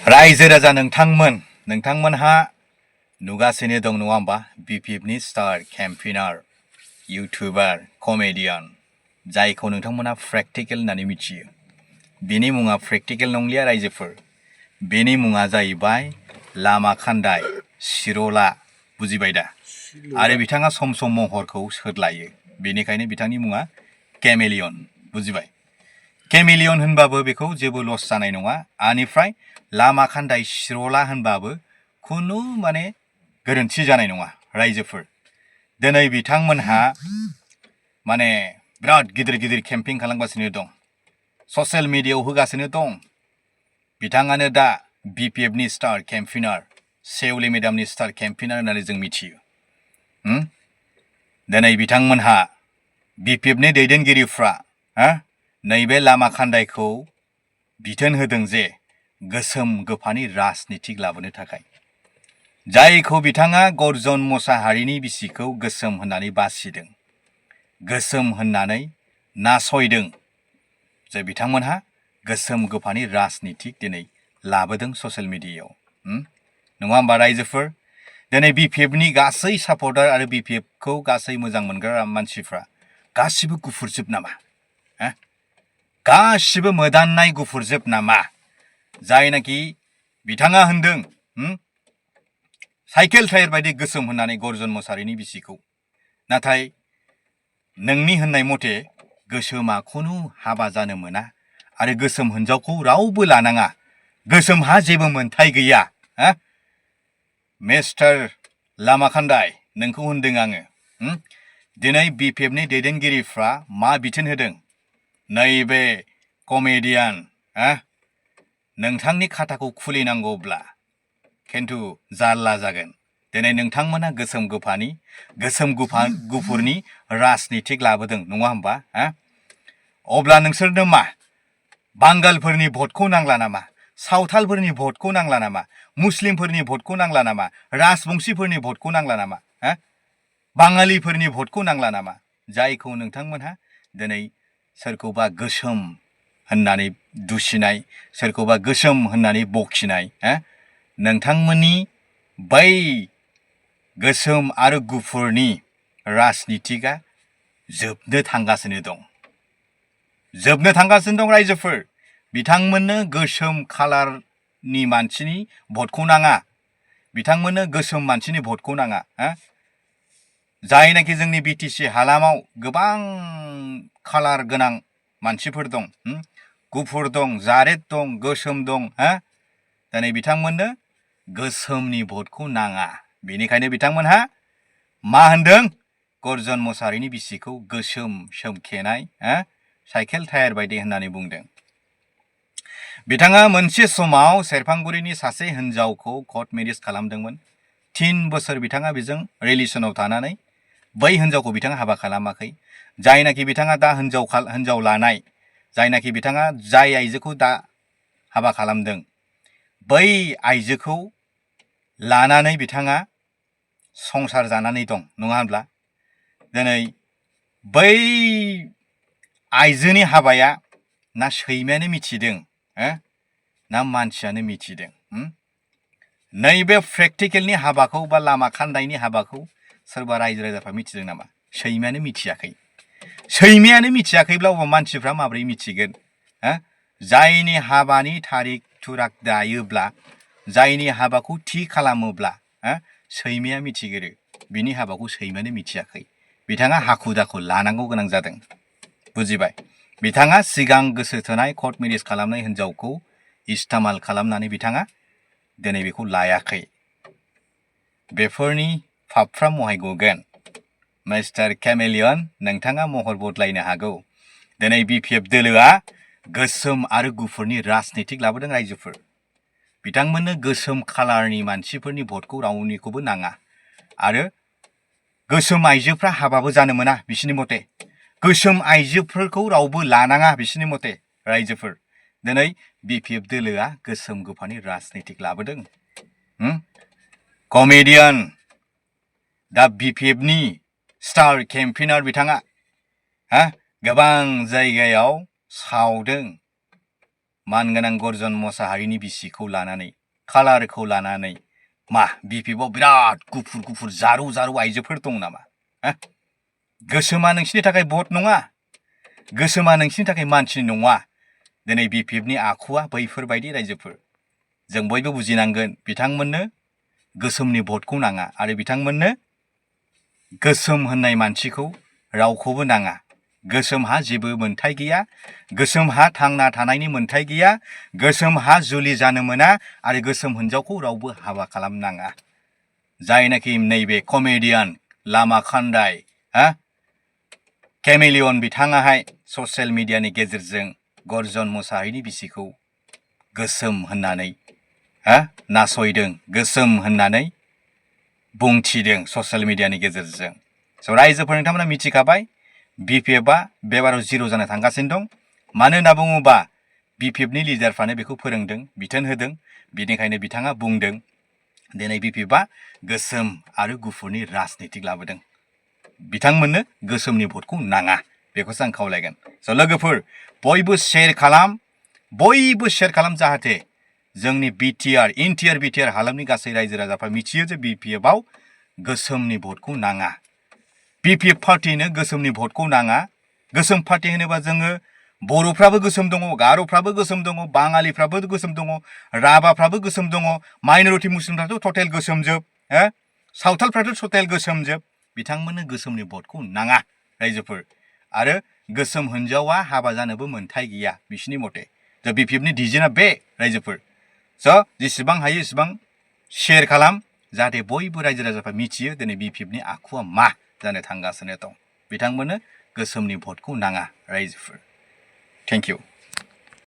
रायजो राजा नोंथांमोनहा नुगासिनो दं नङा होमबा BPFनि स्टार केम्पेइनार इउटुबार कमेडियान जायखौ नोंथांमोनहा प्रेक्टिकेल होननानै मिथियो। बेनि मुङा प्रेक्टिकेल नंलिया रायजोफोर, बेनि मुङा जाहैबाय लामा खान्दाय सिर'ला, बुजिबाय दा? आरो बिथाङा सम सम महरखौ सोलायो, बेनिखायनो बिथांनि मुङा केमेलियन, बुजिबाय? केमेलियन होनबाबो बेखौ जेबो लस जानाय नङा, आनिफ्राय लामा खान्दाय सिर'ला होनबाबो खुनु गोरोन्थि जानाय नङा रायजोफोर। दिनै बिथांमोनहा बिराद गिदिर केम्पिं खालामगासिनो दं, ससियेल मिडियायाव होगासिनो दं। बिथाङानो दा BPFनि स्टार केम्पेइनार, सेवले मेडामनि स्टार केम्पेइनार होननानै जों मिथियो। दिनै बिथांमोनहा BPFनि दैदेनगिरिफ्रा नैबे लामा खान्दायखौ बिथोन होदों जे गोसोम गोफानि राजनितिक लाबोनो थाखाय, जायखौ बिथाङा गर्जन मोसाहारिनि बिसिखौ गोसोम होननानै बासिदों, गोसोम होननानै नासयदों, जे बिथांमोनहा गोसोम गोफानि राजनितिक दिनै लाबोदों ससियेल मिडियायाव, नङा होमबा रायजोफोर? दिनै BPFनि गासै सापर्टार आरो BPFखौ गासै मोजां मोनग्रा मानसिफ्रा गासिबो गुफुरजोब नामा? गासिबो मोदाननाय गुफुरजोब नामा? जायनाखि बिथाङा होनदों साइकेल टायार बायदि गोसोम होननानै गर्जन मोसाहारिनि बिसिखौ, नाथाय नोंनि होननाय मथे गोसोमा खुनु हाबा जानो मोना आरो गोसोम हिन्जावखौ रावबो लानाङा, गोसोमहा जेबो मोन्थाय गैया। मिस्टार लामा खान्दाय, नोंखौ होनदों आङो, दिनै BPFनि दैदेनगिरिफ्रा मा बिथोन होदों? नैबे कमेडियान नोंथांनि खाथाखौ खुलिनांगौब्ला खिन्थु जारला जागोन। दिनै नोंथांमोना गोसोम गुफुरनि राजनितिक लाबोदों नङा होमबा? अब्ला नोंसोरनो मा बांगालफोरनि भटखौ नांला नामा? सावथालफोरनि भटखौ नांला नामा? मुस्लिमफोरनि भटखौ नांला नामा? राजबंशीफोरनि भटखौ नांला नामा? बाङालिफोरनि भटखौ नांला नामा? जायखौ नोंथांमोनहा दिनै सोरखौबा गोसोम होननानै दुसिनाय, सोरखौबा गोसोम होननानै बखिनाय, नोंथांमोननि बै गोसोम आरो गुफुरनि राजनितिकआ जोबनो थांगासिनो दं रायजोफोर। बिथांमोननो गोसोम खालारनि मानसिनि भटखौ नाङा, बिथांमोननो गोसोम मानसिनि भटखौ नाङा। जायनाखि जोंनि BTC हालामाव गोबां खालार गोनां मानसिफोर दं, गुफुर दं, जारेद दं, गोसोम दं, दिनै बिथांमोननो गोसोमनि भटखौ नाङा, बेनिखायनो बिथांमोनहा मा होनदों? गर्जन मोसाहारिनि बिसिखौ गोसोम सोमखेनाय साइकेल टायार बायदि होननानै बुंदों। बिथाङा मोनसे समाव सेरफांगुरिनि सासे हिन्जावखौ कर्ट मेरिज खालामदोंमोन। 3 बोसोर बिथाङा बेजों रिलेसनाव थानानै बै हिन्जावखौ बिथाङा हाबा खालामाखै। जायनाखि बिथाङा दा हिन्जाव लानाय, जायनाखि बिथाङा जाय आइजोखौ दा हाबा खालामदों, बै आइजोखौ लानानै बिथाङा संसार जानानै दं, नङा होनब्ला? दिनै बै आइजोनि हाबाया ना सैमायानो मिथिदों ना मानसियानो मिथिदों? नैबे प्रेक्टिकेलनि हाबाखौ बा लामा खान्दायनि हाबाखौ सोरबा रायजो राजाफ्रा मिथिदों नामा? सैमायानो मिथियाखै। सैमायानो मिथियाखैब्ला अबा मानसिफ्रा माबोरै मिथिगोन? जायनि हाबानि थारिख थुराग दायोब्ला, जायनि हाबाखौ थि खालामोब्ला सैमाया मिथिगोरो, बिनि हाबाखौ सैमायानो मिथियाखै। बिथाङा हाखु दाखु लानांगौ गोनां जादों, बुजिबाय? बिथाङा सिगां गोसो थोनाय कर्ट मेरिज खालामनाय हिन्जावखौ इस्तेमाल खालामनानै बिथाङा दिनै बेखौ लायाखै। बेफोरनि फाबफ्रा महाय गगोन? मिस्टार केमेलियन, नोंथाङा महर बदलायनो हागौ। दिनै BPF दोलोआ गोसोम आरो गुफुरनि राजनितिक लाबोदों रायजोफोर। बिथांमोननो गोसोम खालारनि मानसिफोरनि भटखौ रावनिखौबो नाङा, आरो गोसोम आइजोफ्रा हाबाबो जानो मोना बिसोरनि मथे। गोसोम आइजोफोरखौ रावबो लानाङा बिसोरनि मथे रायजोफोर। दिनै BPF दोलोआ गोसोम गोफानि राजनितिक लाबोदों। कमेडियान दा BPFनि स्टार केम्पेइनार बिथाङा, गोबां जायगायाव सावदों, मानगोनां गर्जन मोसाहारिनि बिसिखौ लानानै कालारखौ लानानै मा बिपिएफआव बिराद गुफुर गुफुर जारौ जारौ आइजोफोर दं नामा? गोसोमा नोंसिनि थाखाय भट नङा, गोसोमा नोंसिनि थाखाय मानसि नङा। दिनै बिपिएफनि आखुआ बैफोरबायदि रायजोफोर जों बयबो बुजिनांगोन बिथांमोननो गोसोमनि भटखौ नाङा आरो बिथांमोननो गोसोम होननाय मानसिखौ रावखौबो नाङा। गोसोमहा जेबो मोन्थाय गैया, गोसोमहा थांना थानायनि मोन्थाय गैया, गोसोमहा जुलि जानो मोना आरो गोसोम हिन्जावखौ रावबो हाबा खालामनाङा। जायनाखि नैबे कमेडियान लामा खान्दाय केमेलियन बिथाङाहाय ससियेल मिडियानि गेजेरजों गर्जन मोसाहारिनि बिसिखौ गोसोम होननानै नासयदों, गोसोम होननानै बुंथिदों ससियेल मिडियानि गेजेरजों। स' रायजोफोर नोंथांमोना मिथिखाबाय बिपिएफआ बे बाराव जिर' जानो थांगासिनो दं। मानो होनना बुङोबा बिपिएफनि लिडारफ्रानो बेखौ फोरोंदों, बिथोन होदों। बिनिखायनो बिथाङा बुंदों दिनै बिपिएफआ गोसोम आरो गुफुरनि राजनितिक लाबोदों। बिथांमोननो गोसोमनि भटखौ नाङा, बेखौसो आं खावलायगोन। स' लोगोफोर बयबो शेयार खालाम जाहाथे जोंनि बिटिआर इन्टिआर बिटिआर हालामनि गासै रायजो राजाफ्रा मिथियो जे बिपिएफआव गोसोमनि भटखौ नाङा। बिपिएफ पार्टिनो गोसोमनि भटखौ नाङा। गोसोम पार्टि होनोबा जोङो बर'फ्राबो गोसोम दङ, गार'फ्राबो गोसोम दङ, बाङालिफ्राबो गोसोम दङ, राभाफ्राबो गोसोम दङ, माइनरिटि मुस्लिमफ्राथ' टटेल गोसोमजोब, सावथालफ्राथ' टटेल गोसोमजोब। बिथांमोननो गोसोमनि भटखौ नाङा रायजोफोर। आरो गोसोम हिन्जावा हाबा जानोबो मोन्थाय गैया बिसिनि मथे। दा बिपिएफनि डिजिटआ बे रायजोफोर। स' जेसेबां हायो एसेबां शेयार खालाम जाहाथे बयबो रायजो राजाफ्रा मिथियो दिनै बिपिएफनि आखुआ मा जानो थांगासिनो दं। बिथांमोननो गोसोमनि भटखौ नाङा रायजोफोर। Thank you.